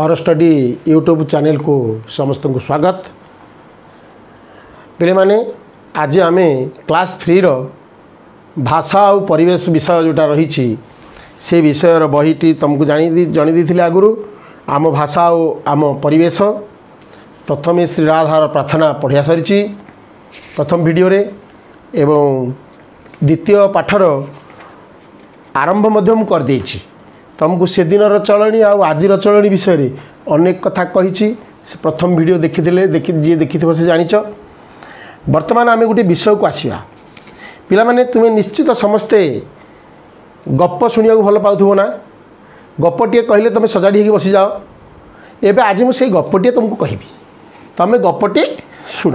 ଅର study YouTube ଚ୍ୟାନେଲକୁ ସମସ୍ତଙ୍କୁ ସ୍ୱାଗତ। ପିଲାମାନେ, ଆଜି ଆମେ କ୍ଲାସ୍ ଥ୍ରୀର ଭାଷା ଆଉ ପରିବେଶ ବିଷୟ ଯେଉଁଟା ରହିଛି, ସେ ବିଷୟର ବହିଟି ତୁମକୁ ଜଣାଇ ଦେଇଥିଲି ଆଗରୁ। ଆମ ଭାଷା ଆଉ ଆମ ପରିବେଶ ପ୍ରଥମେ ଶ୍ରୀରାଧାର ପ୍ରାର୍ଥନା ପଢ଼ିବା ସରିଛି ପ୍ରଥମ ଭିଡ଼ିଓରେ, ଏବଂ ଦ୍ୱିତୀୟ ପାଠର ଆରମ୍ଭ ମଧ୍ୟ ମୁଁ କରିଦେଇଛି। ତୁମକୁ ସେଦିନର ଚଳଣି ଆଉ ଆଜିର ଚଳଣି ବିଷୟରେ ଅନେକ କଥା କହିଛି। ସେ ପ୍ରଥମ ଭିଡ଼ିଓ ଦେଖିଥିଲେ, ଦେଖି ଯିଏ ଦେଖିଥିବ ସେ ଜାଣିଛ। ବର୍ତ୍ତମାନ ଆମେ ଗୋଟିଏ ବିଷୟକୁ ଆସିବା। ପିଲାମାନେ, ତୁମେ ନିଶ୍ଚିତ ସମସ୍ତେ ଗପ ଶୁଣିବାକୁ ଭଲ ପାଉଥିବ ନା? ଗପଟିଏ କହିଲେ ତୁମେ ସଜାଡ଼ି ହେଇକି ବସିଯାଅ। ଏବେ ଆଜି ମୁଁ ସେଇ ଗପଟିଏ ତୁମକୁ କହିବି, ତୁମେ ଗପଟି ଶୁଣ।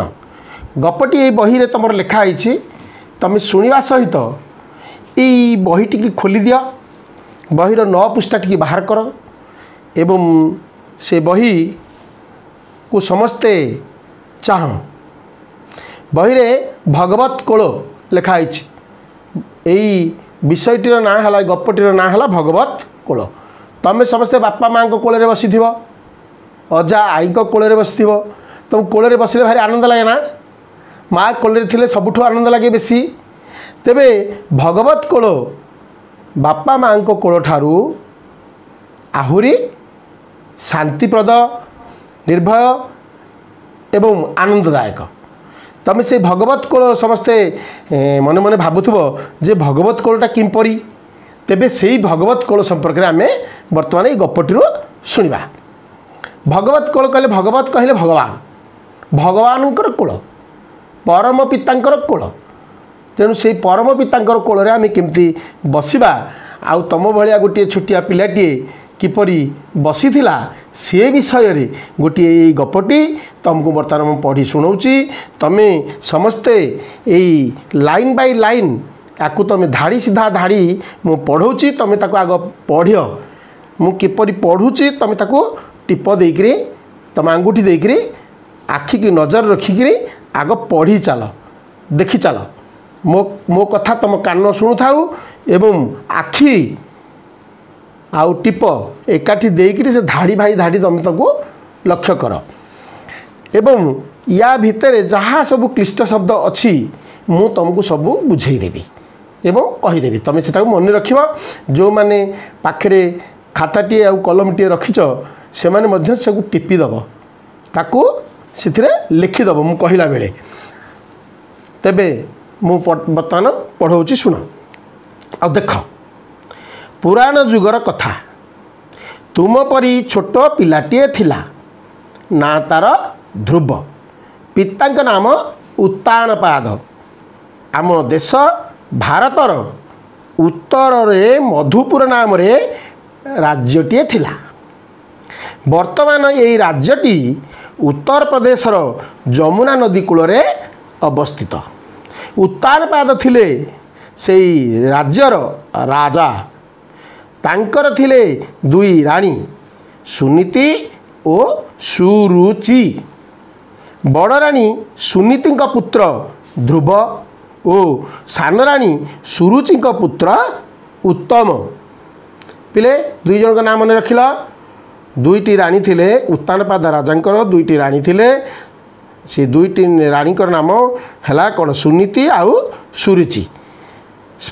ଗପଟି ଏଇ ବହିରେ ତୁମର ଲେଖା ହେଇଛି। ତୁମେ ଶୁଣିବା ସହିତ ଏଇ ବହିଟିକି ଖୋଲିଦିଅ, ବହିର 9 ପୃଷ୍ଠା ଟିକେ ବାହାର କର ଏବଂ ସେ ବହିକୁ ସମସ୍ତେ ଚାହଁ। ବହିରେ ଭଗବତ କୋଳ ଲେଖା ହେଇଛି। ଏଇ ବିଷୟଟିର ନାଁ ହେଲା, ଗପଟିର ନାଁ ହେଲା ଭଗବତ କୋଳ। ତୁମେ ସମସ୍ତେ ବାପା ମାଆଙ୍କ କୋଳରେ ବସିଥିବ, ଅଜା ଆଈଙ୍କ କୋଳରେ ବସିଥିବ। ତୁମ କୋଳରେ ବସିଲେ ଭାରି ଆନନ୍ଦ ଲାଗେ ନା? ମା କୋଳରେ ଥିଲେ ସବୁଠୁ ଆନନ୍ଦ ଲାଗେ ବେଶୀ। ତେବେ ଭଗବତ କୋଳ ବାପା ମାଆଙ୍କ କୋଳଠାରୁ ଆହୁରି ଶାନ୍ତିପ୍ରଦ, ନିର୍ଭୟ ଏବଂ ଆନନ୍ଦଦାୟକ। ତୁମେ ସେଇ ଭଗବତ କୋଳ ସମସ୍ତେ ମନେ ମନେ ଭାବୁଥିବ ଯେ ଭଗବତ କୋଳଟା କିପରି। ତେବେ ସେଇ ଭଗବତ କୋଳ ସମ୍ପର୍କରେ ଆମେ ବର୍ତ୍ତମାନ ଏଇ ଗପଟିରୁ ଶୁଣିବା। ଭଗବତ କୋଳ କହିଲେ, ଭଗବତ କହିଲେ ଭଗବାନ, ଭଗବାନଙ୍କର କୋଳ, ପରମ ପିତାଙ୍କର କୋଳ। ତେଣୁ ସେଇ ପରମ ପିତାଙ୍କର କୋଳରେ ଆମେ କେମିତି ବସିବା ଆଉ ତୁମ ଭଳିଆ ଗୋଟିଏ ଛୋଟିଆ ପିଲାଟିଏ କିପରି ବସିଥିଲା, ସେ ବିଷୟରେ ଗୋଟିଏ ଏଇ ଗପଟି ତୁମକୁ ବର୍ତ୍ତମାନ ମୁଁ ପଢ଼ି ଶୁଣାଉଛି। ତୁମେ ସମସ୍ତେ ଏଇ ଲାଇନ୍ ବାଇ ଲାଇନ୍ ଆକୁ ତୁମେ ଧାଡ଼ି ସିଧା ଧାଡ଼ି ମୁଁ ପଢ଼ଉଛି, ତୁମେ ତାକୁ ଆଗ ପଢ଼ିବ। ମୁଁ କିପରି ପଢ଼ୁଛି ତୁମେ ତାକୁ ଟିପ ଦେଇକରି, ତୁମ ଆଙ୍ଗୁଠି ଦେଇକରି, ଆଖିକି ନଜର ରଖିକିରି ଆଗ ପଢ଼ି ଚାଲ, ଦେଖି ଚାଲ। ମୋ କଥା ତୁମ କାନ ଶୁଣୁଥାଉ ଏବଂ ଆଖି ଆଉ ଟିପ ଏକାଠି ଦେଇକରି ସେ ଧାଡ଼ି ଭାଇ ଧାଡ଼ି ତୁମେ ତାକୁ ଲକ୍ଷ୍ୟ କର, ଏବଂ ୟା ଭିତରେ ଯାହା ସବୁ କ୍ଲିଷ୍ଟ ଶବ୍ଦ ଅଛି ମୁଁ ତୁମକୁ ସବୁ ବୁଝେଇଦେବି ଏବଂ କହିଦେବି, ତୁମେ ସେଟାକୁ ମନେ ରଖିବ। ଯେଉଁମାନେ ପାଖରେ ଖାତାଟିଏ ଆଉ କଲମଟିଏ ରଖିଛ, ସେମାନେ ମଧ୍ୟ ସେକୁ ଟିପିଦେବ, ତାକୁ ସେଥିରେ ଲେଖିଦେବ ମୁଁ କହିଲା ବେଳେ। ତେବେ ମୁଁ ବର୍ତ୍ତମାନ ପଢ଼ଉଛି, ଶୁଣ ଆଉ ଦେଖ। ପୁରାଣ ଯୁଗର କଥା। ତୁମ ପରି ଛୋଟ ପିଲାଟିଏ ଥିଲା, ନା ତାର ଧ୍ରୁବ। ପିତାଙ୍କ ନାମ ଉତ୍ତାନପାଦ। ଆମ ଦେଶ ଭାରତର ଉତ୍ତରରେ ମଧୁପୁର ନାମରେ ରାଜ୍ୟଟିଏ ଥିଲା। ବର୍ତ୍ତମାନ ଏଇ ରାଜ୍ୟଟି ଉତ୍ତରପ୍ରଦେଶର ଯମୁନା ନଦୀ କୂଳରେ ଅବସ୍ଥିତ। ଉତ୍ତାନପାଦ ଥିଲେ ସେଇ ରାଜ୍ୟର ରାଜା। ତାଙ୍କର ଥିଲେ ଦୁଇ ରାଣୀ, ସୁନୀତି ଓ ସୁରୁଚି। ବଡ଼ ରାଣୀ ସୁନୀତିଙ୍କ ପୁତ୍ର ଧ୍ରୁବ ଓ ସାନ ରାଣୀ ସୁରୁଚିଙ୍କ ପୁତ୍ର ଉତ୍ତମ। ପିଲେ, ଦୁଇ ଜଣଙ୍କ ନାଁ ମନେ ରଖିଲ? ଦୁଇଟି ରାଣୀ ଥିଲେ ଉତ୍ତାନପାଦ ରାଜାଙ୍କର, ଦୁଇଟି ରାଣୀ ଥିଲେ। ସେ ଦୁଇଟି ରାଣୀଙ୍କର ନାମ ହେଲା କ'ଣ? ସୁନୀତି ଆଉ ସୁରୁଚି।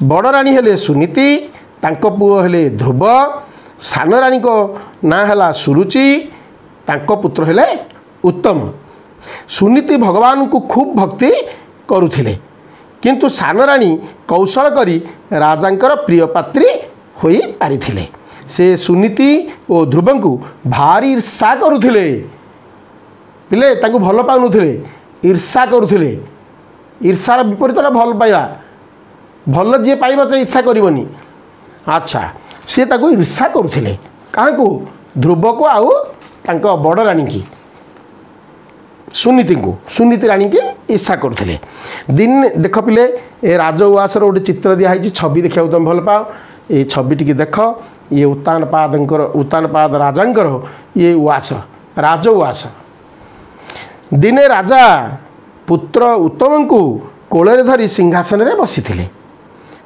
ବଡ଼ ରାଣୀ ହେଲେ ସୁନୀତି, ତାଙ୍କ ପୁଅ ହେଲେ ଧ୍ରୁବ। ସାନ ରାଣୀଙ୍କ ନାଁ ହେଲା ସୁରୁଚି, ତାଙ୍କ ପୁତ୍ର ହେଲେ ଉତ୍ତମ। ସୁନୀତି ଭଗବାନଙ୍କୁ ଖୁବ୍ ଭକ୍ତି କରୁଥିଲେ, କିନ୍ତୁ ସାନ ରାଣୀ କୌଶଳ କରି ରାଜାଙ୍କର ପ୍ରିୟ ପାତ୍ରୀ ହୋଇପାରିଥିଲେ। ସେ ସୁନୀତି ଓ ଧ୍ରୁବଙ୍କୁ ଭାରି ଈର୍ଷା କରୁଥିଲେ। ପିଲେ, ତାଙ୍କୁ ଭଲ ପାଉନଥିଲେ, ଈର୍ଷା କରୁଥିଲେ। ଈର୍ଷାର ବିପରୀତଟା ଭଲ ପାଇବା। ଭଲ ଯିଏ ପାଇବ ତ ଈର୍ଷା କରିବନି। ଆଚ୍ଛା, ସିଏ ତାକୁ ଈର୍ଷା କରୁଥିଲେ। କାହାକୁ? ଧ୍ରୁବକୁ ଆଉ ତାଙ୍କ ବଡ଼ ରାଣୀକି ସୁନୀତିଙ୍କୁ, ସୁନୀତି ରାଣୀକି ଈର୍ଷା କରୁଥିଲେ। ଦିନେ ଦେଖ ପିଲେ, ଏ ରାଜଉଆସର ଗୋଟେ ଚିତ୍ର ଦିଆହେଇଛି। ଛବି ଦେଖିବାକୁ ତୁମେ ଭଲ ପାଅ। ଏଇ ଛବିଟିକି ଦେଖ। ଇଏ ଉତ୍ତାନପାଦଙ୍କର, ଉତ୍ତାନପାଦ ରାଜାଙ୍କର ଇଏ ଉଆସ, ରାଜଉଆସ। ଦିନେ ରାଜା ପୁତ୍ର ଉତ୍ତମଙ୍କୁ କୋଳରେ ଧରି ସିଂହାସନରେ ବସିଥିଲେ।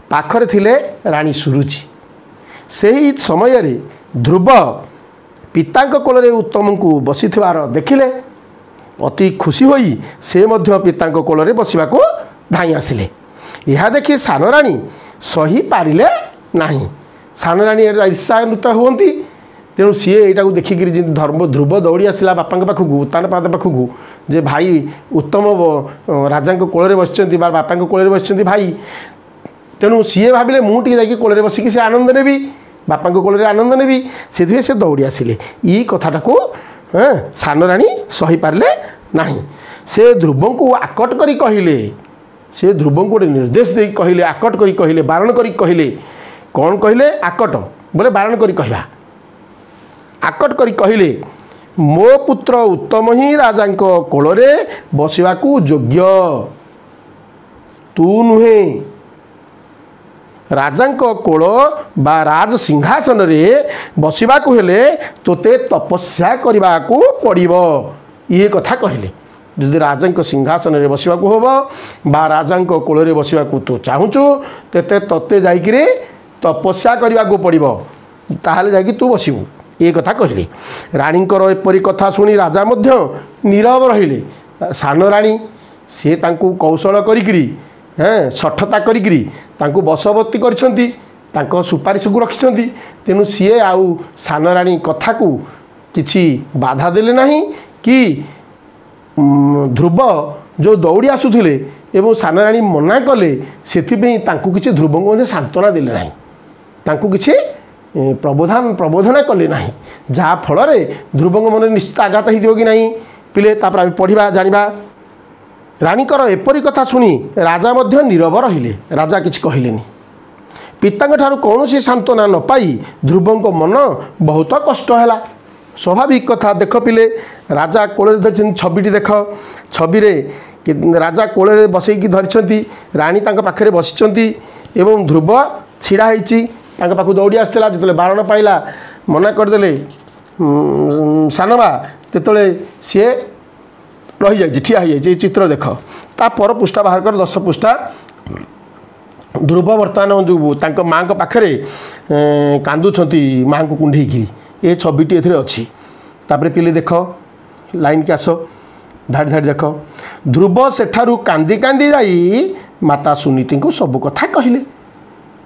ପାଖରେ ଥିଲେ ରାଣୀ ସୁରୁଚି। ସେହି ସମୟରେ ଧ୍ରୁବ ପିତାଙ୍କ କୋଳରେ ଉତ୍ତମଙ୍କୁ ବସିଥିବାର ଦେଖିଲେ। ଅତି ଖୁସି ହୋଇ ସେ ମଧ୍ୟ ପିତାଙ୍କ କୋଳରେ ବସିବାକୁ ଧାଇଁ ଆସିଲେ। ଏହା ଦେଖି ସାନରାଣୀ ସହି ପାରିଲେ ନାହିଁ। ସାନରାଣୀ ଈର୍ଷାନ୍ୱିତ ହୁଅନ୍ତି, ତେଣୁ ସିଏ ଏଇଟାକୁ ଦେଖିକିରି ଯେମିତି ଧର୍ମ ଧ୍ରୁବ ଦୌଡ଼ି ଆସିଲା ବାପାଙ୍କ ପାଖକୁ, ଉତ୍ତାନପାଦ ପାଖକୁ, ଯେ ଭାଇ ଉତ୍ତମ ରାଜାଙ୍କ କୋଳରେ ବସିଛନ୍ତି ବା ବାପାଙ୍କ କୋଳରେ ବସିଛନ୍ତି ଭାଇ। ତେଣୁ ସିଏ ଭାବିଲେ ମୁଁ ଟିକେ ଯାଇକି କୋଳରେ ବସିକି ସେ ଆନନ୍ଦ ନେବି, ବାପାଙ୍କ କୋଳରେ ଆନନ୍ଦ ନେବି, ସେଥିପାଇଁ ସେ ଦୌଡ଼ି ଆସିଲେ। ଏଇ କଥାଟାକୁ ସାନରାଣୀ ସହିପାରିଲେ ନାହିଁ। ସେ ଧ୍ରୁବଙ୍କୁ ଆକଟ କରି କହିଲେ, ସେ ଧ୍ରୁବଙ୍କୁ ଗୋଟେ ନିର୍ଦ୍ଦେଶ ଦେଇ କହିଲେ, ଆକଟ କରି କହିଲେ, ବାରଣ କରି କହିଲେ। କ'ଣ କହିଲେ? ଆକଟ ବୋଲେ ବାରଣ କରି କହିବା। ଆକଟ କରି କହିଲେ, ମୋ ପୁତ୍ର ଉତ୍ତମ ହିଁ ରାଜାଙ୍କ କୋଳରେ ବସିବାକୁ ଯୋଗ୍ୟ, ତୁ ନୁହେଁ। ରାଜାଙ୍କ କୋଳ ବା ରାଜ ସିଂହାସନରେ ବସିବାକୁ ହେଲେ ତୋତେ ତପସ୍ୟା କରିବାକୁ ପଡ଼ିବ। ଇଏ କଥା କହିଲେ। ଯଦି ରାଜାଙ୍କ ସିଂହାସନରେ ବସିବାକୁ ହେବ ବା ରାଜାଙ୍କ କୋଳରେ ବସିବାକୁ ତୁ ଚାହୁଁଛୁ, ତେତେ ତୋତେ ଯାଇକିରି ତପସ୍ୟା କରିବାକୁ ପଡ଼ିବ, ତାହେଲେ ଯାଇକି ତୁ ବସିବୁ। ଏ କଥା କହିଲେ। ରାଣୀଙ୍କର ଏପରି କଥା ଶୁଣି ରାଜା ମଧ୍ୟ ନୀରବ ରହିଲେ। ସାନ ରାଣୀ ସିଏ ତାଙ୍କୁ କୌଶଳ କରିକିରି, ସଠତା କରିକିରି ତାଙ୍କୁ ବଶବର୍ତ୍ତୀ କରିଛନ୍ତି, ତାଙ୍କ ସୁପାରିଶକୁ ରଖିଛନ୍ତି। ତେଣୁ ସିଏ ଆଉ ସାନ ରାଣୀ କଥାକୁ କିଛି ବାଧା ଦେଲେ ନାହିଁ କି ଧ୍ରୁବ ଯେଉଁ ଦୌଡ଼ି ଆସୁଥିଲେ ଏବଂ ସାନ ରାଣୀ ମନା କଲେ, ସେଥିପାଇଁ ତାଙ୍କୁ କିଛି ଧ୍ରୁବଙ୍କୁ ମଧ୍ୟ ସାନ୍ତ୍ୱନା ଦେଲେ ନାହିଁ, ତାଙ୍କୁ କିଛି ପ୍ରବୋଧନା କଲେ ନାହିଁ, ଯାହାଫଳରେ ଧ୍ରୁବଙ୍କ ମନରେ ନିଶ୍ଚିତ ଆଘାତ ହେଇଥିବ କି ନାହିଁ ପିଲେ। ତାପରେ ଆମେ ପଢ଼ିବା, ଜାଣିବା। ରାଣୀଙ୍କର ଏପରି କଥା ଶୁଣି ରାଜା ମଧ୍ୟ ନୀରବ ରହିଲେ। ରାଜା କିଛି କହିଲେନି। ପିତାଙ୍କ ଠାରୁ କୌଣସି ସାନ୍ତ୍ୱନା ନ ପାଇ ଧ୍ରୁବଙ୍କ ମନ ବହୁତ କଷ୍ଟ ହେଲା। ସ୍ୱାଭାବିକ କଥା। ଦେଖ ପିଲେ, ରାଜା କୋଳରେ ଧରିଛନ୍ତି, ଛବିଟି ଦେଖ। ଛବିରେ ରାଜା କୋଳରେ ବସେଇକି ଧରିଛନ୍ତି, ରାଣୀ ତାଙ୍କ ପାଖରେ ବସିଛନ୍ତି ଏବଂ ଧ୍ରୁବ ଛିଡ଼ା ହେଇଛି। ତାଙ୍କ ପାଖକୁ ଦୌଡ଼ି ଆସିଥିଲା, ଯେତେବେଳେ ବାରଣ ପାଇଲା, ମନା କରିଦେଲେ ସାନମା, ତେତେବେଳେ ସିଏ ରହିଯାଇଛି, ଠିଆ ହେଇଯାଇଛି। ଏଇ ଚିତ୍ର ଦେଖ। ତା ପର ପୃଷ୍ଠା ବାହାର କର, 10 ପୃଷ୍ଠା। ଧ୍ରୁବ ବର୍ତ୍ତମାନ ଯେଉଁ ତାଙ୍କ ମାଆଙ୍କ ପାଖରେ କାନ୍ଦୁଛନ୍ତି ମାଆଙ୍କୁ କୁଣ୍ଢେଇକିରି, ଏ ଛବିଟି ଏଥିରେ ଅଛି। ତାପରେ ପିଲେ ଦେଖ, ଲାଇନ୍କି ଆସ, ଧାଡ଼ି ଧାଡ଼ି ଦେଖ। ଧ୍ରୁବ ସେଠାରୁ କାନ୍ଦି କାନ୍ଦି ଯାଇ ମାତା ସୁନୀତିଙ୍କୁ ସବୁ କଥା କହିଲେ।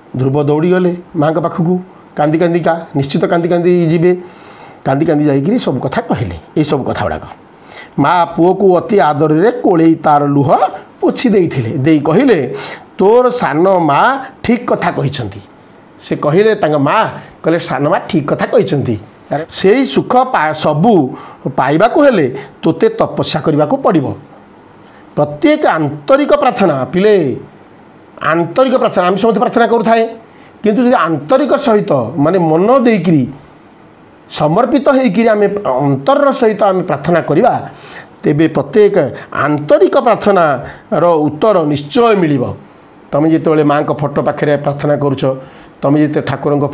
ଧ୍ରୁବ ଦୌଡ଼ିଗଲେ ମାଆଙ୍କ ପାଖକୁ କାନ୍ଦି କାନ୍ଦିକା, ନିଶ୍ଚିତ କାନ୍ଦି କାନ୍ଦି ଯିବେ। କାନ୍ଦି କାନ୍ଦି ଯାଇକିରି ସବୁ କଥା କହିଲେ। ଏଇସବୁ କଥା ଗୁଡ଼ାକ ମା ପୁଅକୁ ଅତି ଆଦରରେ କୋଳେଇ ତାର ଲୁହ ପୋଛି ଦେଇଥିଲେ, ଦେଇ କହିଲେ, ତୋର ସାନ ମା ଠିକ୍ କଥା କହିଛନ୍ତି। ସେ କହିଲେ, ତାଙ୍କ ମା କହିଲେ, ସାନ ମା ଠିକ୍ କଥା କହିଛନ୍ତି। ସେଇ ସୁଖ ସବୁ ପାଇବାକୁ ହେଲେ ତୋତେ ତପସ୍ୟା କରିବାକୁ ପଡ଼ିବ। ପ୍ରତ୍ୟେକ ଆନ୍ତରିକ ପ୍ରାର୍ଥନା, ପିଲେ, ଆନ୍ତରିକ ପ୍ରାର୍ଥନା ଆମେ ସମସ୍ତେ ପ୍ରାର୍ଥନା କରୁଥାଏ, କିନ୍ତୁ ଯଦି ଆନ୍ତରିକ ସହିତ ମାନେ ମନ ଦେଇକିରି ସମର୍ପିତ ହେଇକିରି ଆମେ ଅନ୍ତରର ସହିତ ଆମେ ପ୍ରାର୍ଥନା କରିବା, ତେବେ ପ୍ରତ୍ୟେକ ଆନ୍ତରିକ ପ୍ରାର୍ଥନାର ଉତ୍ତର ନିଶ୍ଚୟ ମିଳିବ। ତୁମେ ଯେତେବେଳେ ମାଆଙ୍କ ଫଟୋ ପାଖରେ ପ୍ରାର୍ଥନା କରୁଛ, ତୁମେ ଯେତେ ଠାକୁରଙ୍କ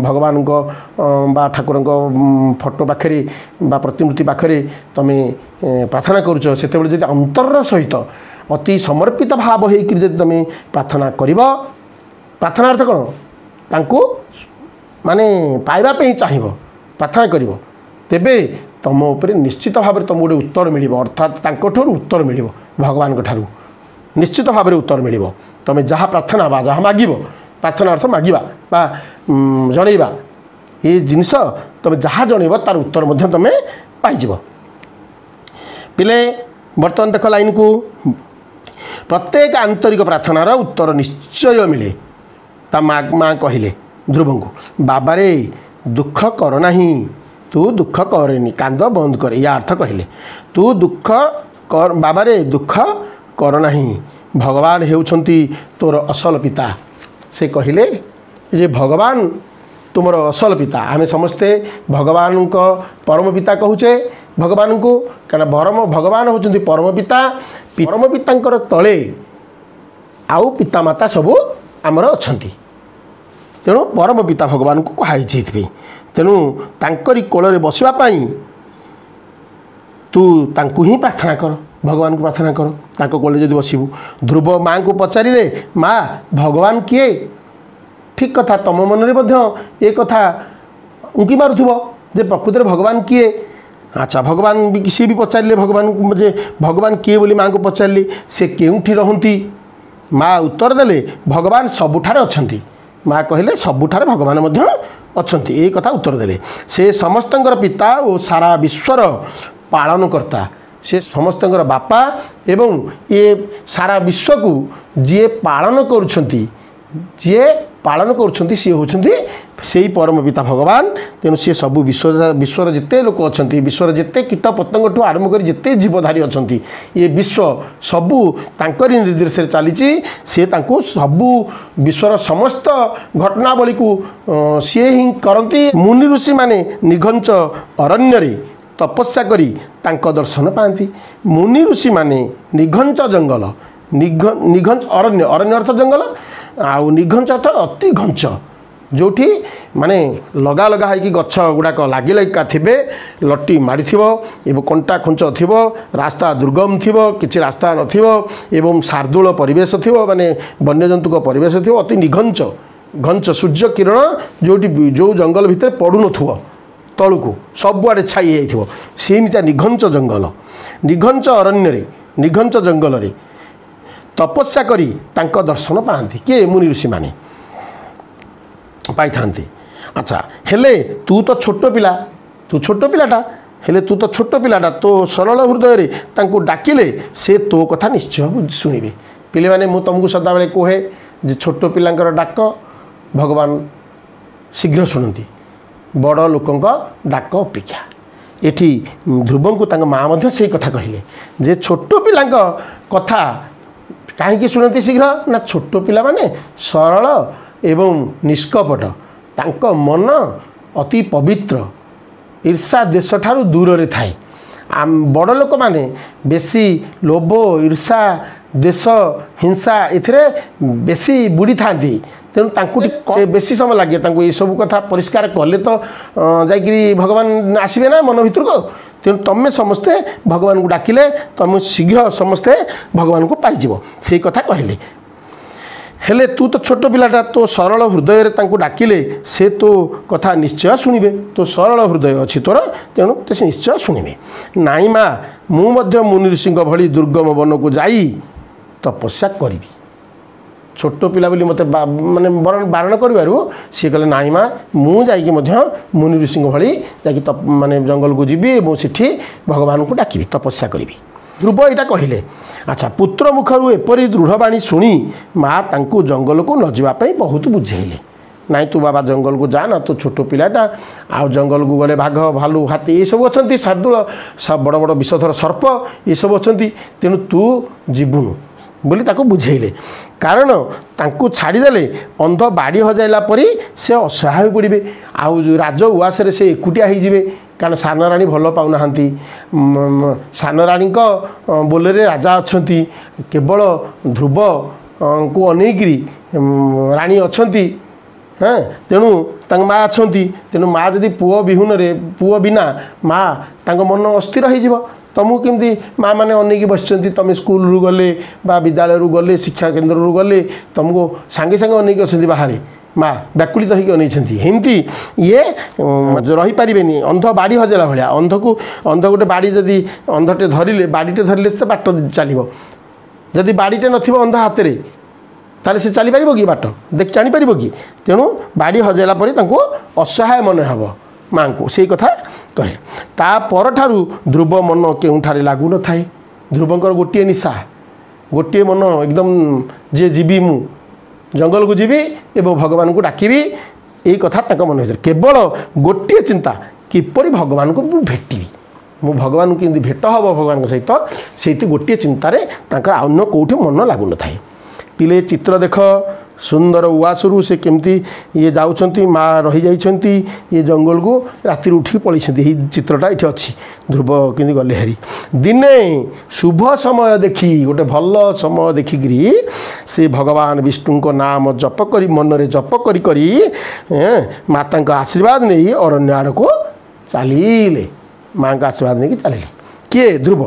ଭଗବାନଙ୍କ ବା ଠାକୁରଙ୍କ ଫଟୋ ପାଖରେ ବା ପ୍ରତିମୂର୍ତ୍ତି ପାଖରେ ତୁମେ ପ୍ରାର୍ଥନା କରୁଛ, ସେତେବେଳେ ଯଦି ଅନ୍ତରର ସହିତ ଅତି ସମର୍ପିତ ଭାବ ହେଇକିରି ଯଦି ତୁମେ ପ୍ରାର୍ଥନା କରିବ, ପ୍ରାର୍ଥନା ଅର୍ଥ କ'ଣ? ତାଙ୍କୁ ମାନେ ପାଇବା ପାଇଁ ଚାହିଁବ, ପ୍ରାର୍ଥନା କରିବ, ତେବେ ତୁମ ଉପରେ ନିଶ୍ଚିତ ଭାବରେ ତୁମକୁ ଗୋଟେ ଉତ୍ତର ମିଳିବ। ଅର୍ଥାତ୍ ତାଙ୍କଠାରୁ ଉତ୍ତର ମିଳିବ, ଭଗବାନଙ୍କ ଠାରୁ ନିଶ୍ଚିତ ଭାବରେ ଉତ୍ତର ମିଳିବ। ତୁମେ ଯାହା ପ୍ରାର୍ଥନା ବା ଯାହା ମାଗିବ, ପ୍ରାର୍ଥନା ଅର୍ଥ ମାଗିବା ବା ଜଣେଇବା, ଏ ଜିନିଷ ତୁମେ ଯାହା ଜଣେଇବ ତାର ଉତ୍ତର ମଧ୍ୟ ତୁମେ ପାଇଯିବ। ପିଲେ ବର୍ତ୍ତମାନ ଦେଖ ଲାଇନ୍କୁ। ପ୍ରତ୍ୟେକ ଆନ୍ତରିକ ପ୍ରାର୍ଥନାର ଉତ୍ତର ନିଶ୍ଚୟ ମିଳେ। ତା ମା କହିଲେ ଧ୍ରୁବଙ୍କୁ, ବାବାରେ ଦୁଃଖ କର ନାହିଁ, ତୁ ଦୁଃଖ କରେନି, କାନ୍ଦ ବନ୍ଦ କରେ। ୟା ଅର୍ଥ କହିଲେ, ତୁ ଦୁଃଖ ବାବାରେ ଦୁଃଖ କର ନାହିଁ, ଭଗବାନ ହେଉଛନ୍ତି ତୋର ଅସଲ ପିତା। ସେ କହିଲେ ଯେ ଭଗବାନ ତୁମର ଅସଲ ପିତା। ଆମେ ସମସ୍ତେ ଭଗବାନଙ୍କ ପରମ ପିତା କହୁଛେ ଭଗବାନଙ୍କୁ, କାରଣ ଭଗବାନ ହେଉଛନ୍ତି ପରମ ପିତା। ପରମ ପିତାଙ୍କର ତଳେ ଆଉ ପିତାମାତା ସବୁ ଆମର ଅଛନ୍ତି। ତେଣୁ ପରମ ପିତା ଭଗବାନଙ୍କୁ କୁହାହେଇଛି ଏଥିପାଇଁ। ତେଣୁ ତାଙ୍କରି କୋଳରେ ବସିବା ପାଇଁ ତୁ ତାଙ୍କୁ ହିଁ ପ୍ରାର୍ଥନା କର, ଭଗବାନଙ୍କୁ ପ୍ରାର୍ଥନା କର, ତାଙ୍କ କୋଳରେ ଯଦି ବସିବୁ। ଧ୍ରୁବ ମାଆଙ୍କୁ ପଚାରିଲେ, ମା ଭଗବାନ କିଏ? ଠିକ୍ କଥା, ତୁମ ମନରେ ମଧ୍ୟ ଏ କଥା ଉଙ୍କି ମାରୁଥିବ ଯେ ପ୍ରକୃତରେ ଭଗବାନ କିଏ। ଆଚ୍ଛା, ଭଗବାନ ବି ସିଏ ବି ପଚାରିଲେ ଭଗବାନଙ୍କୁ ଯେ ଭଗବାନ କିଏ ବୋଲି ମାଆଙ୍କୁ ପଚାରିଲେ, ସେ କେଉଁଠି ରହନ୍ତି? ମା ଉତ୍ତର ଦେଲେ ଭଗବାନ ସବୁଠାରେ ଅଛନ୍ତି। ମା କହିଲେ ସବୁଠାରେ ଭଗବାନ ମଧ୍ୟ ଅଛନ୍ତି, ଏଇ କଥା ଉତ୍ତର ଦେଲେ। ସେ ସମସ୍ତଙ୍କର ପିତା ଓ ସାରା ବିଶ୍ୱର ପାଳନକର୍ତ୍ତା। ସେ ସମସ୍ତଙ୍କର ବାପା ଏବଂ ଏ ସାରା ବିଶ୍ୱକୁ ଯିଏ ପାଳନ କରୁଛନ୍ତି, ଯିଏ ପାଳନ କରୁଛନ୍ତି ସିଏ ହେଉଛନ୍ତି ସେଇ ପରମ ପିତା ଭଗବାନ। ତେଣୁ ସିଏ ସବୁ ବିଶ୍ୱର ଯେତେ ଲୋକ ଅଛନ୍ତି, ବିଶ୍ୱର ଯେତେ କୀଟ ପତଙ୍ଗଠୁ ଆରମ୍ଭ କରି ଯେତେ ଜୀବଧାରୀ ଅଛନ୍ତି, ଏ ବିଶ୍ୱ ସବୁ ତାଙ୍କରି ନିର୍ଦ୍ଦେଶରେ ଚାଲିଛି। ସିଏ ତାଙ୍କୁ ସବୁ ବିଶ୍ୱର ସମସ୍ତ ଘଟଣାବଳୀକୁ ସିଏ ହିଁ କରନ୍ତି। ମୁନି ଋଷିମାନେ ନିଘଞ୍ଚ ଅରଣ୍ୟରେ ତପସ୍ୟା କରି ତାଙ୍କ ଦର୍ଶନ ପାଆନ୍ତି। ମୁନି ଋଷିମାନେ ନିଘଞ୍ଚ ଜଙ୍ଗଲ, ନିଘଞ୍ଚ ଅରଣ୍ୟ, ଅରଣ୍ୟ ଅର୍ଥ ଜଙ୍ଗଲ, ଆଉ ନିଘଞ୍ଚ ଅର୍ଥ ଅତି ଘଞ୍ଚ, ଯେଉଁଠି ମାନେ ଲଗା ଲଗା ହେଇକି ଗଛ ଗୁଡ଼ାକ ଲାଗି ଲାଗିକା ଥିବେ, ଲଟି ମାଡ଼ିଥିବ ଏବଂ କଣ୍ଟା ଖୁଞ୍ଚ ଥିବ, ରାସ୍ତା ଦୁର୍ଗମ ଥିବ, କିଛି ରାସ୍ତା ନଥିବ ଏବଂ ଶାର୍ଦୁଳ ପରିବେଶ ଥିବ, ମାନେ ବନ୍ୟଜନ୍ତୁଙ୍କ ପରିବେଶ ଥିବ, ଅତି ନିଘଞ୍ଚ ଘଞ୍ଚ, ସୂର୍ଯ୍ୟ କିରଣ ଯେଉଁଠି ଯେଉଁ ଜଙ୍ଗଲ ଭିତରେ ପଡ଼ୁନଥିବ, ତଳକୁ ସବୁଆଡ଼େ ଛାଇ ହେଇଯାଇଥିବ, ସେମିତିଆ ନିଘଞ୍ଚ ଜଙ୍ଗଲ, ନିଘଞ୍ଚ ଅରଣ୍ୟରେ, ନିଘଞ୍ଚ ଜଙ୍ଗଲରେ ତପସ୍ୟା କରି ତାଙ୍କ ଦର୍ଶନ ପାଆନ୍ତି। କିଏ? ମୁନି ଋଷିମାନେ ପାଇଥାନ୍ତି। ଆଚ୍ଛା, ହେଲେ ତୁ ତ ଛୋଟ ପିଲା, ତୁ ଛୋଟ ପିଲାଟା, ହେଲେ ତୁ ତ ଛୋଟ ପିଲାଟା, ତୋ ସରଳ ହୃଦୟରେ ତାଙ୍କୁ ଡାକିଲେ ସେ ତୋ କଥା ନିଶ୍ଚୟ ଶୁଣିବେ। ପିଲାମାନେ, ମୁଁ ତୁମକୁ ସଦାବେଳେ କୁହେ ଯେ ଛୋଟ ପିଲାଙ୍କର ଡାକ ଭଗବାନ ଶୀଘ୍ର ଶୁଣନ୍ତି ବଡ଼ ଲୋକଙ୍କ ଡାକ ଅପେକ୍ଷା। ଏଠି ଧ୍ରୁବଙ୍କୁ ତାଙ୍କ ମା ମଧ୍ୟ ସେଇ କଥା କହିଲେ ଯେ ଛୋଟ ପିଲାଙ୍କ କଥା କାହିଁକି ଶୁଣନ୍ତି ଶୀଘ୍ର ନା, ଛୋଟ ପିଲାମାନେ ସରଳ ଏବଂ ନିଷ୍କପଟ, ତାଙ୍କ ମନ ଅତି ପବିତ୍ର, ଈର୍ଷା ଦ୍ୱେଷଠାରୁ ଦୂରରେ ଥାଏ। ବଡ଼ ଲୋକମାନେ ବେଶୀ ଲୋଭ, ଈର୍ଷା, ଦ୍ୱେଷ, ହିଂସା ଏଥିରେ ବେଶୀ ବୁଡ଼ିଥାନ୍ତି। ତେଣୁ ତାଙ୍କୁ ଟିକେ ବେଶୀ ସମୟ ଲାଗେ ତାଙ୍କୁ ଏସବୁ କଥା ପରିଷ୍କାର କଲେ ତ ଯାଇକରି ଭଗବାନ ଆସିବେ ନା ମନ ଭିତରକୁ। ତେଣୁ ତୁମେ ସମସ୍ତେ ଭଗବାନଙ୍କୁ ଡାକିଲେ ତୁମେ ଶୀଘ୍ର ସମସ୍ତେ ଭଗବାନଙ୍କୁ ପାଇଯିବ, ସେଇ କଥା କହିଲେ। ହେଲେ ତୁ ତ ଛୋଟ ପିଲାଟା, ତୋ ସରଳ ହୃଦୟରେ ତାଙ୍କୁ ଡାକିଲେ ସେ ତୋ କଥା ନିଶ୍ଚୟ ଶୁଣିବେ। ତୋ ସରଳ ହୃଦୟ ଅଛି ତୋର, ତେଣୁ ସେ ନିଶ୍ଚୟ ଶୁଣିବେ। ନାଇଁ ମା, ମୁଁ ମଧ୍ୟ ମୁନି ଋଷିଙ୍କ ଭଳି ଦୁର୍ଗମ ବନକୁ ଯାଇ ତପସ୍ୟା କରିବି। ଛୋଟ ପିଲା ବୋଲି ମୋତେ ମାନେ ବାରଣ କରିବାରୁ ସିଏ କହିଲେ ନାଇଁ ମା, ମୁଁ ଯାଇକି ମଧ୍ୟ ମୁନି ଋଷିଙ୍କ ଭଳି ଯାଇକି ମାନେ ଜଙ୍ଗଲକୁ ଯିବି ଏବଂ ସେଠି ଭଗବାନଙ୍କୁ ଡାକିବି, ତପସ୍ୟା କରିବି। ଧ୍ରୁବ ଏଇଟା କହିଲେ। ଆଚ୍ଛା, ପୁତ୍ର ମୁଖରୁ ଏପରି ଦୃଢ଼ବାଣୀ ଶୁଣି ମା ତାଙ୍କୁ ଜଙ୍ଗଲକୁ ନ ଯିବା ପାଇଁ ବହୁତ ବୁଝେଇଲେ। ନାଇଁ ତୁ ବାବା ଜଙ୍ଗଲକୁ ଯା ନା, ତୁ ଛୋଟ ପିଲାଟା, ଆଉ ଜଙ୍ଗଲକୁ ଗଲେ ବାଘ, ଭାଲୁ, ହାତୀ ଏସବୁ ଅଛନ୍ତି, ଶାର୍ଦୁଳ, ବଡ଼ ବଡ଼ ବିଷଧର ସର୍ପ ଏସବୁ ଅଛନ୍ତି, ତେଣୁ ତୁ ଯିବୁନୁ ବୋଲି ତାକୁ ବୁଝେଇଲେ। କାରଣ ତାଙ୍କୁ ଛାଡ଼ିଦେଲେ ଅନ୍ଧ ବାଡ଼ି ହଜାଇଲା ପରି ସେ ଅସହାୟ ହୋଇ ପଡ଼ିବେ, ଆଉ ରାଜ ଉଆସରେ ସେ ଏକୁଟିଆ ହେଇଯିବେ। କାରଣ ସାନ ରାଣୀ ଭଲ ପାଉନାହାନ୍ତି, ସାନ ରାଣୀଙ୍କ ବୋଲରେ ରାଜା ଅଛନ୍ତି, କେବଳ ଧ୍ରୁବଙ୍କୁ ଅନେଇକିରି ରାଣୀ ଅଛନ୍ତି, ହଁ, ତେଣୁ ତାଙ୍କ ମା ଅଛନ୍ତି। ତେଣୁ ମା ଯଦି ପୁଅ ବିହୁନରେ, ପୁଅ ବିନା ମା ତାଙ୍କ ମନ ଅସ୍ଥିର ହେଇଯିବ। ତୁମକୁ କେମିତି ମା ମାନେ ଅନେଇକି ବସିଛନ୍ତି, ତୁମେ ସ୍କୁଲରୁ ଗଲେ ବା ବିଦ୍ୟାଳୟରୁ ଗଲେ, ଶିକ୍ଷା କେନ୍ଦ୍ରରୁ ଗଲେ, ତୁମକୁ ସାଙ୍ଗେ ସାଙ୍ଗେ ଅନେଇକି ଅଛନ୍ତି ବାହାରେ, ମା ବ୍ୟାକୁଳିତ ହେଇକି ଅନେଇଛନ୍ତି। ଏମିତି ଇଏ ରହିପାରିବେନି, ଅନ୍ଧ ବାଡ଼ି ହଜେଇଲା ଭଳିଆ। ଅନ୍ଧକୁ ଅନ୍ଧ ଗୋଟେ ବାଡ଼ି ଯଦି ଅନ୍ଧଟେ ଧରିଲେ, ବାଡ଼ିଟେ ଧରିଲେ ସେ ବାଟ ଚାଲିବ, ଯଦି ବାଡ଼ିଟେ ନଥିବ ଅନ୍ଧ ହାତରେ ତାହେଲେ ସେ ଚାଲିପାରିବ କି? ବାଟ ଦେଖି ଜାଣିପାରିବ କି? ତେଣୁ ବାଡ଼ି ହଜେଇଲା ପରେ ତାଙ୍କୁ ଅସହାୟ ମନେ ହେବ ମାଆଙ୍କୁ, ସେଇ କଥା କହେ। ତା ପରଠାରୁ ଧ୍ରୁବ ମନ କେଉଁଠାରେ ଲାଗୁନଥାଏ। ଧ୍ରୁବଙ୍କର ଗୋଟିଏ ନିଶା, ଗୋଟିଏ ମନ ଏକଦମ ଯେ ଯିବି, ମୁଁ ଜଙ୍ଗଲକୁ ଯିବି ଏବଂ ଭଗବାନଙ୍କୁ ଡାକିବି, ଏଇ କଥା ତାଙ୍କ ମନ ଭିତରେ। କେବଳ ଗୋଟିଏ ଚିନ୍ତା, କିପରି ଭଗବାନଙ୍କୁ ମୁଁ ଭେଟିବି, ମୁଁ ଭଗବାନଙ୍କୁ କେମିତି ଭେଟ ହେବ ଭଗବାନଙ୍କ ସହିତ, ସେଇଠି ଗୋଟିଏ ଚିନ୍ତାରେ ତାଙ୍କର ଅନ୍ୟ କେଉଁଠି ମନ ଲାଗୁନଥାଏ। ପିଲେ ଚିତ୍ର ଦେଖ, ସୁନ୍ଦର ଉଆସରୁ ସେ କେମିତି ଇଏ ଯାଉଛନ୍ତି, ମା ରହିଯାଇଛନ୍ତି, ଇଏ ଜଙ୍ଗଲକୁ ରାତିରୁ ଉଠିକି ପଳେଇଛନ୍ତି। ଏଇ ଚିତ୍ରଟା ଏଠି ଅଛି, ଧ୍ରୁବ କେମିତି ଗଲେ ହେରି। ଦିନେ ଶୁଭ ସମୟ ଦେଖି, ଗୋଟେ ଭଲ ସମୟ ଦେଖିକିରି ସେ ଭଗବାନ ବିଷ୍ଣୁଙ୍କ ନାମ ଜପ କରି, ମନରେ ଜପ କରି କରି ମାତାଙ୍କ ଆଶୀର୍ବାଦ ନେଇ ଅରଣ୍ୟ ଆଡ଼କୁ ଚାଲିଲେ। ମାଆଙ୍କ ଆଶୀର୍ବାଦ ନେଇକି ଚାଲିଲେ। କିଏ? ଧ୍ରୁବ।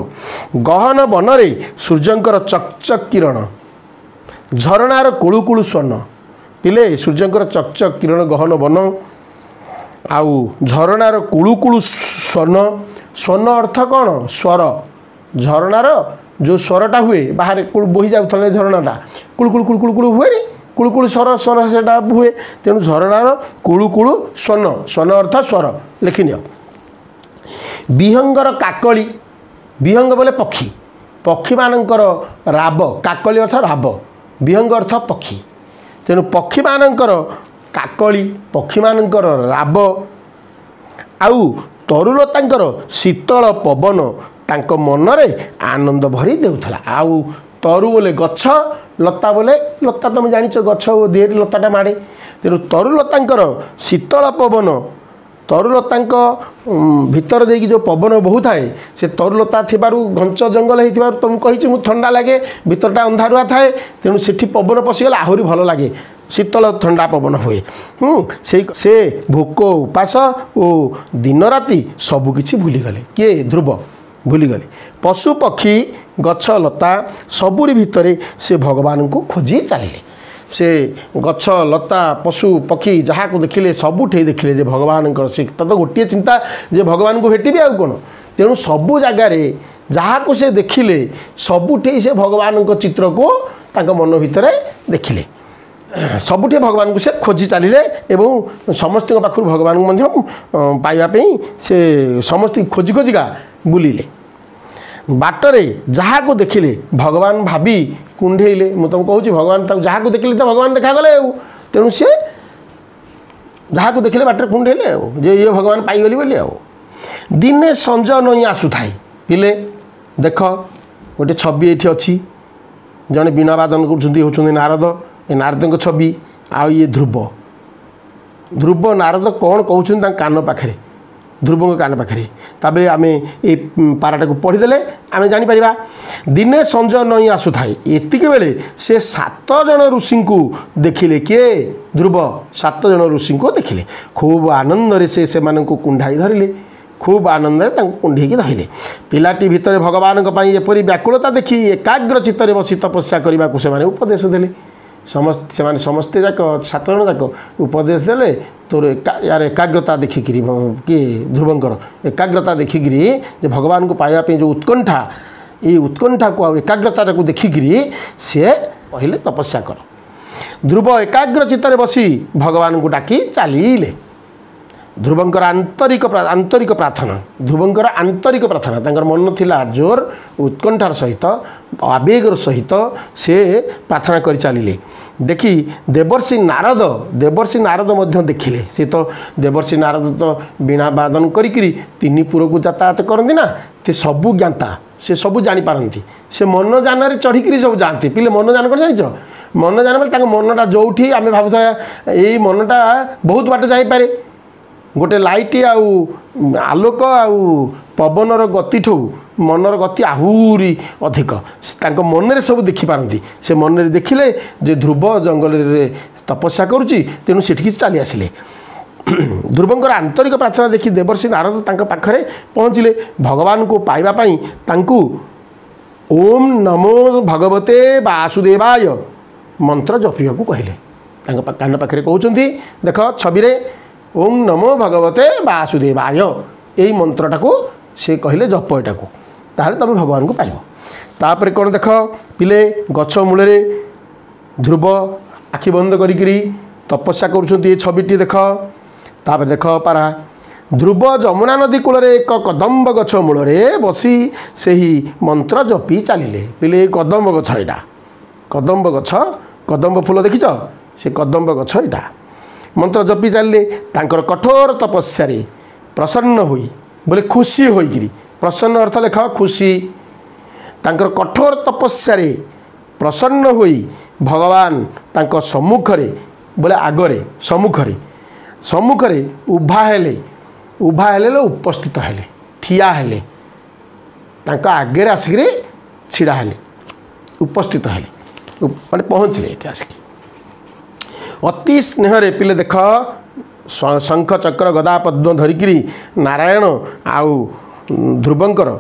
ଗହନ ବନରେ ସୂର୍ଯ୍ୟଙ୍କର ଚକଚକ୍ କିରଣ, ଝରଣାର କୁଳୁକୁଳୁ ସ୍ୱନ। ପିଲେ, ସୂର୍ଯ୍ୟଙ୍କର ଚକଚକ୍ କିରଣ, ଗହନ ବନ, ଆଉ ଝରଣାର କୁଳୁକୁଳୁ ସ୍ୱନ। ସ୍ୱନ ଅର୍ଥ କ'ଣ? ସ୍ୱର। ଝରଣାର ଯେଉଁ ସ୍ୱରଟା ହୁଏ, ବାହାରେ ବୋହି ଯାଉଥିଲେ ଝରଣାଟା କୁଳୁକୁଳୁ କୁଳୁକୁଳୁ କୁଳୁ ହୁଏନି, କୁଳୁକୁଳୁ ସ୍ୱର ସ୍ୱର ସେଇଟା ହୁଏ। ତେଣୁ ଝରଣାର କୁଳୁକୁଳୁ ସ୍ୱନ, ସ୍ୱନ ଅର୍ଥ ସ୍ୱର, ଲେଖିନିଅ। ବିହଙ୍ଗର କାକଳି, ବିହଙ୍ଗ ବୋଲେ ପକ୍ଷୀ, ପକ୍ଷୀମାନଙ୍କର ରାବ, କାକଳି ଅର୍ଥ ରାବ, ବିହଙ୍ଗ ଅର୍ଥ ପକ୍ଷୀ। ତେଣୁ ପକ୍ଷୀମାନଙ୍କର କାକଳି, ପକ୍ଷୀମାନଙ୍କର ରାବ ଆଉ ତରୁଲତାଙ୍କର ଶୀତଳ ପବନ ତାଙ୍କ ମନରେ ଆନନ୍ଦ ଭରି ଦେଉଥିଲା। ଆଉ ତରୁ ବୋଲେ ଗଛ, ଲତା ବୋଲେ ଲତା, ତୁମେ ଜାଣିଛ ଗଛ ଦେହରେ ଲତାଟା ମାଡ଼େ। ତେଣୁ ତରୁଲତାଙ୍କର ଶୀତଳ ପବନ, ତରୁଲତାଙ୍କ ଭିତର ଦେଇକି ଯେଉଁ ପବନ ବହୁଥାଏ, ସେ ତରୁଲତା ଥିବାରୁ, ଘଞ୍ଚ ଜଙ୍ଗଲ ହେଇଥିବାରୁ ତୁମକୁ କହିଛି ମୁଁ, ଥଣ୍ଡା ଲାଗେ, ଭିତରଟା ଅନ୍ଧାରୁଆ ଥାଏ। ତେଣୁ ସେଠି ପବନ ପଶିଗଲେ ଆହୁରି ଭଲ ଲାଗେ, ଶୀତଳ ଥଣ୍ଡା ପବନ ହୁଏ। ସେଇ ସେ ଭୋକ ଉପାସ ଓ ଦିନରାତି ସବୁକିଛି ଭୁଲିଗଲେ। କିଏ? ଧ୍ରୁବ ଭୁଲିଗଲେ। ପଶୁ ପକ୍ଷୀ ଗଛ ଲତା ସବୁରି ଭିତରେ ସେ ଭଗବାନଙ୍କୁ ଖୋଜି ଚାଲିଲେ। ସେ ଗଛ ଲତା ପଶୁ ପକ୍ଷୀ ଯାହାକୁ ଦେଖିଲେ ସବୁଠି ଦେଖିଲେ ଯେ ଭଗବାନଙ୍କର, ସେ ତ ଗୋଟିଏ ଚିନ୍ତା ଯେ ଭଗବାନଙ୍କୁ ଭେଟିବି ଆଉ କ'ଣ। ତେଣୁ ସବୁ ଜାଗାରେ ଯାହାକୁ ସେ ଦେଖିଲେ ସବୁଠି ସେ ଭଗବାନଙ୍କ ଚିତ୍ରକୁ ତାଙ୍କ ମନ ଭିତରେ ଦେଖିଲେ। ସବୁଠି ଭଗବାନଙ୍କୁ ସେ ଖୋଜି ଚାଲିଲେ ଏବଂ ସମସ୍ତଙ୍କ ପାଖରୁ ଭଗବାନଙ୍କୁ ମଧ୍ୟ ପାଇବା ପାଇଁ ସେ ସମସ୍ତଙ୍କୁ ଖୋଜି ଖୋଜିକା ବୁଲିଲେ। ବାଟରେ ଯାହାକୁ ଦେଖିଲେ ଭଗବାନ ଭାବି କୁଣ୍ଢେଇଲେ। ମୁଁ ତୁମକୁ କହୁଛି, ଭଗବାନ ତାକୁ ଯାହାକୁ ଦେଖିଲେ ତ ଭଗବାନ ଦେଖାଗଲେ ଆଉ। ତେଣୁ ସେ ଯାହାକୁ ଦେଖିଲେ ବାଟରେ କୁଣ୍ଢେଇଲେ ଆଉ, ଯେ ଇଏ ଭଗବାନ ପାଇଗଲି ବୋଲି। ଆଉ ଦିନେ ସଞ୍ଜ ନଇଁ ଆସୁଥାଏ। ପିଲେ ଦେଖ, ଗୋଟେ ଛବି ଏଇଠି ଅଛି, ଜଣେ ବୀଣା ବାଦନ କରୁଛନ୍ତି, ହେଉଛନ୍ତି ନାରଦ, ଏ ନାରଦଙ୍କ ଛବି। ଆଉ ଇଏ ଧ୍ରୁବ। ଧ୍ରୁବ ନାରଦ କ'ଣ କହୁଛନ୍ତି ତାଙ୍କ କାନ ପାଖରେ, ଧ୍ରୁବଙ୍କ କାନ ପାଖରେ। ତାପରେ ଆମେ ଏଇ ପାରାଟାକୁ ପଢ଼ିଦେଲେ ଆମେ ଜାଣିପାରିବା। ଦିନେ ସଞ୍ଜ ନଇଁ ଆସୁଥାଏ, ଏତିକି ବେଳେ ସେ 7 ଜଣ ଋଷିଙ୍କୁ ଦେଖିଲେ। କିଏ? ଧ୍ରୁବ 7 ଜଣ ଋଷିଙ୍କୁ ଦେଖିଲେ। ଖୁବ୍ ଆନନ୍ଦରେ ସେ ସେମାନଙ୍କୁ କୁଣ୍ଢାଇ ଧରିଲେ। ଖୁବ୍ ଆନନ୍ଦରେ ତାଙ୍କୁ କୁଣ୍ଢେଇକି ଧରିଲେ। ପିଲାଟି ଭିତରେ ଭଗବାନଙ୍କ ପାଇଁ ଏପରି ବ୍ୟାକୁଳତା ଦେଖି ଏକାଗ୍ର ଚିତ୍ତରେ ବସି ତପସ୍ୟା କରିବାକୁ ସେମାନେ ଉପଦେଶ ଦେଲେ। ସମସ୍ତେ ସେମାନେ ସମସ୍ତେ ଯାକ 7 ଜଣ ଯାକ ଉପଦେଶ ଦେଲେ, ତୋର ୟାର ଏକାଗ୍ରତା ଦେଖିକିରି, କିଏ? ଧ୍ରୁବଙ୍କର ଏକାଗ୍ରତା ଦେଖିକିରି, ଯେ ଭଗବାନଙ୍କୁ ପାଇବା ପାଇଁ ଯେଉଁ ଉତ୍କଣ୍ଠା, ଏଇ ଉତ୍କଣ୍ଠାକୁ ଆଉ ଏକାଗ୍ରତାଟାକୁ ଦେଖିକିରି ସିଏ କହିଲେ ତପସ୍ୟା କର। ଧ୍ରୁବ ଏକାଗ୍ର ଚିତ୍ତରେ ବସି ଭଗବାନଙ୍କୁ ଡାକି ଚାଲିଲେ। ଧ୍ରୁବଙ୍କର ଆନ୍ତରିକ ପ୍ରାର୍ଥନା, ଧ୍ରୁବଙ୍କର ଆନ୍ତରିକ ପ୍ରାର୍ଥନା, ତାଙ୍କର ମନ ଥିଲା ଜୋର ଉତ୍କଣ୍ଠାର ସହିତ, ଆବେଗର ସହିତ ସେ ପ୍ରାର୍ଥନା କରି ଚାଲିଲେ। ଦେଖି ଦେବର୍ଷି ନାରଦ, ଦେବର୍ଷି ନାରଦ ମଧ୍ୟ ଦେଖିଲେ। ସେ ତ ଦେବର୍ଷି ନାରଦ ତ ବୀଣା ବାଦନ କରିକିରି 3 ପୁରକୁ ଯାତାୟାତ କରନ୍ତି ନା, ସେ ସବୁ ଜ୍ଞାତା, ସେ ସବୁ ଜାଣିପାରନ୍ତି। ସେ ମନଯାନରେ ଚଢ଼ିକିରି ସବୁ ଯାଆନ୍ତି। ପିଲେ ମନଯାନ କ'ଣ ଜାଣିଛ? ମନଯାନ ମାନେ ତାଙ୍କ ମନଟା ଯେଉଁଠି ଆମେ ଭାବୁଥିବା ଏଇ ମନଟା ବହୁତ ବାଟ ଯାଇପାରେ। ଗୋଟେ ଲାଇଟ୍ ଆଉ ଆଲୋକ ଆଉ ପବନର ଗତିଠୁ ମନର ଗତି ଆହୁରି ଅଧିକ। ତାଙ୍କ ମନରେ ସବୁ ଦେଖିପାରନ୍ତି। ସେ ମନରେ ଦେଖିଲେ ଯେ ଧ୍ରୁବ ଜଙ୍ଗଲରେ ତପସ୍ୟା କରୁଛି, ତେଣୁ ସେଠିକି ଚାଲି ଆସିଲେ। ଧ୍ରୁବଙ୍କର ଆନ୍ତରିକ ପ୍ରାର୍ଥନା ଦେଖି ଦେବର୍ଷି ନାରଦ ତାଙ୍କ ପାଖରେ ପହଞ୍ଚିଲେ। ଭଗବାନଙ୍କୁ ପାଇବା ପାଇଁ ତାଙ୍କୁ ଓମ୍ ନମୋ ଭଗବତେ ବାସୁଦେବାୟ ମନ୍ତ୍ର ଜପିବାକୁ କହିଲେ। ତାଙ୍କ କାନ ପାଖରେ କହୁଛନ୍ତି, ଦେଖ ଛବିରେ, ଓಂ ନମୋ ଭଗବତେ ବାସୁଦେବାୟ, ଏଇ ମନ୍ତ୍ରଟାକୁ ସେ କହିଲେ ଜପ ଏଟାକୁ, ତାହେଲେ ତୁମେ ଭଗବାନଙ୍କୁ ପାଇବ। ତାପରେ କ'ଣ ଦେଖ ପିଲେ, ଗଛ ମୂଳରେ ଧ୍ରୁବ ଆଖି ବନ୍ଦ କରିକିରି ତପସ୍ୟା କରୁଛନ୍ତି, ଏ ଛବିଟି ଦେଖ। ତାପରେ ଦେଖ ପାରା, ଧ୍ରୁବ ଯମୁନା ନଦୀ କୂଳରେ ଏକ କଦମ୍ବ ଗଛ ମୂଳରେ ବସି ସେହି ମନ୍ତ୍ର ଜପି ଚାଲିଲେ। ପିଲେ କଦମ୍ବ ଗଛ, ଏଇଟା କଦମ୍ବ ଗଛ, କଦମ୍ବ ଫୁଲ ଦେଖିଛ? ସେ କଦମ୍ବ ଗଛ ଏଇଟା। ମନ୍ତ୍ର ଜପି ଚାଲିଲେ। ତାଙ୍କର କଠୋର ତପସ୍ୟାରେ ପ୍ରସନ୍ନ ହୋଇ, ବୋଲେ ଖୁସି ହୋଇକିରି, ପ୍ରସନ୍ନ ଅର୍ଥ ଲେଖ ଖୁସି। ତାଙ୍କର କଠୋର ତପସ୍ୟାରେ ପ୍ରସନ୍ନ ହୋଇ ଭଗବାନ ତାଙ୍କ ସମ୍ମୁଖରେ, ବୋଲେ ଆଗରେ, ସମ୍ମୁଖରେ, ସମ୍ମୁଖରେ ଉଭା ହେଲେ। ଉଭା ହେଲେ ଉପସ୍ଥିତ ହେଲେ, ଠିଆ ହେଲେ, ତାଙ୍କ ଆଗରେ ଆସିକିରି ଛିଡ଼ା ହେଲେ, ଉପସ୍ଥିତ ହେଲେ, ମାନେ ପହଞ୍ଚିଲେ ଏଠି ଆସିକି ଅତି ସ୍ନେହରେ। ପିଲେ ଦେଖ, ଶଙ୍ଖ ଚକ୍ର ଗଦା ପଦ୍ମ ଧରିକିରି ନାରାୟଣ ଆଉ ଧ୍ରୁବଙ୍କର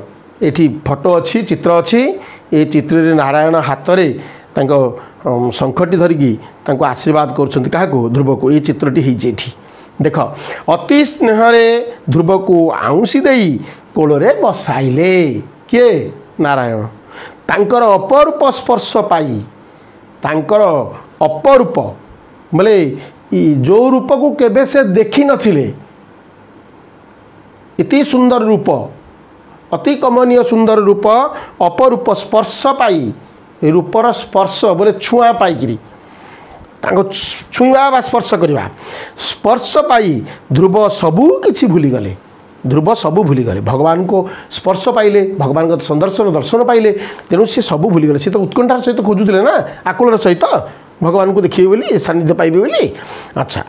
ଏଠି ଫଟୋ ଅଛି, ଚିତ୍ର ଅଛି। ଏ ଚିତ୍ରରେ ନାରାୟଣ ହାତରେ ତାଙ୍କ ଶଙ୍ଖଟି ଧରିକି ତାଙ୍କୁ ଆଶୀର୍ବାଦ କରୁଛନ୍ତି। କାହାକୁ? ଧ୍ରୁବକୁ। ଏଇ ଚିତ୍ରଟି ହେଇଛି ଏଠି। ଦେଖ, ଅତି ସ୍ନେହରେ ଧ୍ରୁବକୁ ଆଉଁସି ଦେଇ କୋଳରେ ବସାଇଲେ। କିଏ? ନାରାୟଣ। ତାଙ୍କର ଅପରୂପ ସ୍ପର୍ଶ ପାଇ, ତାଙ୍କର ଅପରୂପ ବୋଲେ ଯେଉଁ ରୂପକୁ କେବେ ସେ ଦେଖିନଥିଲେ, ଏତି ସୁନ୍ଦର ରୂପ, ଅତି କମନୀୟ ସୁନ୍ଦର ରୂପ, ଅପରୂପ ସ୍ପର୍ଶ ପାଇ, ରୂପର ସ୍ପର୍ଶ ବୋଲେ ଛୁଆଁ ପାଇକିରି, ତାଙ୍କୁ ଛୁଇଁବା ବା ସ୍ପର୍ଶ କରିବା, ସ୍ପର୍ଶ ପାଇ ଧ୍ରୁବ ସବୁ କିଛି ଭୁଲିଗଲେ। ଧ୍ରୁବ ସବୁ ଭୁଲିଗଲେ। ଭଗବାନଙ୍କୁ ସ୍ପର୍ଶ ପାଇଲେ, ଭଗବାନଙ୍କ ସନ୍ଦର୍ଶନ ଦର୍ଶନ ପାଇଲେ, ତେଣୁ ସେ ସବୁ ଭୁଲିଗଲେ। ସେ ତ ଉତ୍କଣ୍ଠାର ସହିତ ଖୋଜୁଥିଲେ ନା, ଆକୁଳର ସହିତ ଭଗବାନଙ୍କୁ ଦେଖିବେ ବୋଲି, ସାନ୍ନିଧ୍ୟ ପାଇବେ ବୋଲି। ଆଚ୍ଛା,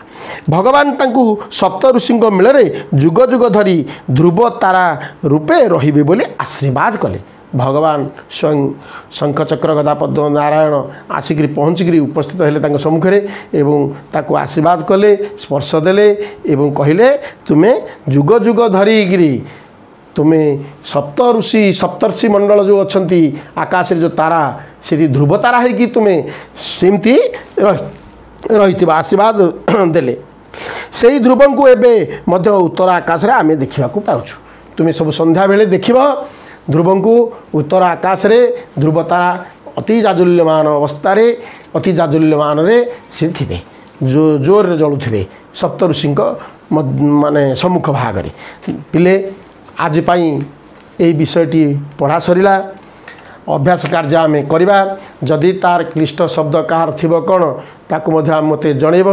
ଭଗବାନ ତାଙ୍କୁ ସପ୍ତ ଋଷିଙ୍କ ମେଳରେ ଯୁଗ ଯୁଗ ଧରି ଧ୍ରୁବ ତାରା ରୂପେ ରହିବେ ବୋଲି ଆଶୀର୍ବାଦ କଲେ। ଭଗବାନ ସ୍ୱୟଂ ଶଙ୍ଖଚକ୍ର ଗଦା ପଦ୍ମ ନାରାୟଣ ଆସିକରି ପହଞ୍ଚିକରି ଉପସ୍ଥିତ ହେଲେ ତାଙ୍କ ସମ୍ମୁଖରେ ଏବଂ ତାକୁ ଆଶୀର୍ବାଦ କଲେ, ସ୍ପର୍ଶ ଦେଲେ ଏବଂ କହିଲେ ତୁମେ ଯୁଗ ଯୁଗ ଧରିକିରି ତୁମେ ସପ୍ତ ଋଷି ସପ୍ତର୍ଷି ମଣ୍ଡଳ ଯେଉଁ ଅଛନ୍ତି ଆକାଶରେ ଯେଉଁ ତାରା, ସେଠି ଧ୍ରୁବ ତାରା ହେଇକି ତୁମେ ସେମିତି ରହିଥିବ, ଆଶୀର୍ବାଦ ଦେଲେ। ସେଇ ଧ୍ରୁବଙ୍କୁ ଏବେ ମଧ୍ୟ ଉତ୍ତର ଆକାଶରେ ଆମେ ଦେଖିବାକୁ ପାଉଛୁ। ତୁମେ ସବୁ ସନ୍ଧ୍ୟାବେଳେ ଦେଖିବ ଧ୍ରୁବଙ୍କୁ ଉତ୍ତର ଆକାଶରେ, ଧ୍ରୁବ ତାରା ଅତି ଜାଜୁଲ୍ୟମାନ ଅବସ୍ଥାରେ, ଅତି ଜାଜୁଲ୍ୟମାନରେ ସେ ଥିବେ, ଜୋରରେ ଜଳୁଥିବେ ସପ୍ତ ଋଷିଙ୍କ ମାନେ ସମ୍ମୁଖ ଭାଗରେ। ପିଲେ, ଆଜି ପାଇଁ ଏଇ ବିଷୟଟି ପଢ଼ା ସରିଲା। ଅଭ୍ୟାସ କାର୍ଯ୍ୟ ଆମେ କରିବା। ଯଦି ତାର କ୍ଲିଷ୍ଟ ଶବ୍ଦ କାହାର ଥିବ କ'ଣ, ତାକୁ ମଧ୍ୟ ମୋତେ ଜଣେଇବ।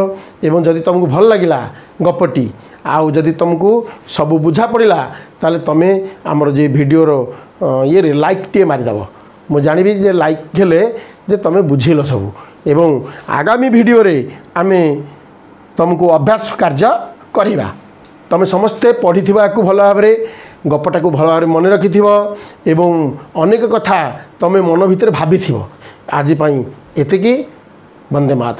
ଏବଂ ଯଦି ତୁମକୁ ଭଲ ଲାଗିଲା ଗପଟି, ଆଉ ଯଦି ତୁମକୁ ସବୁ ବୁଝା ପଡ଼ିଲା, ତାହେଲେ ତୁମେ ଆମର ଯେ ଭିଡ଼ିଓର ଇଏରେ ଲାଇକ୍ଟିଏ ମାରିଦେବ। ମୁଁ ଜାଣିବି ଯେ ଲାଇକ୍ ହେଲେ ଯେ ତୁମେ ବୁଝିଲ ସବୁ। ଏବଂ ଆଗାମୀ ଭିଡ଼ିଓରେ ଆମେ ତୁମକୁ ଅଭ୍ୟାସ କାର୍ଯ୍ୟ କରିବା। ତୁମେ ସମସ୍ତେ ପଢ଼ିଥିବ ୟାକୁ ଭଲ ଭାବରେ, ଗପଟାକୁ ଭଲ ଭାବରେ ମନେ ରଖିଥିବ ଏବଂ ଅନେକ କଥା ତୁମେ ମନ ଭିତରେ ଭାବିଥିବ। ଆଜି ପାଇଁ ଏତିକି। ବନ୍ଦେ ମାତରମ୍।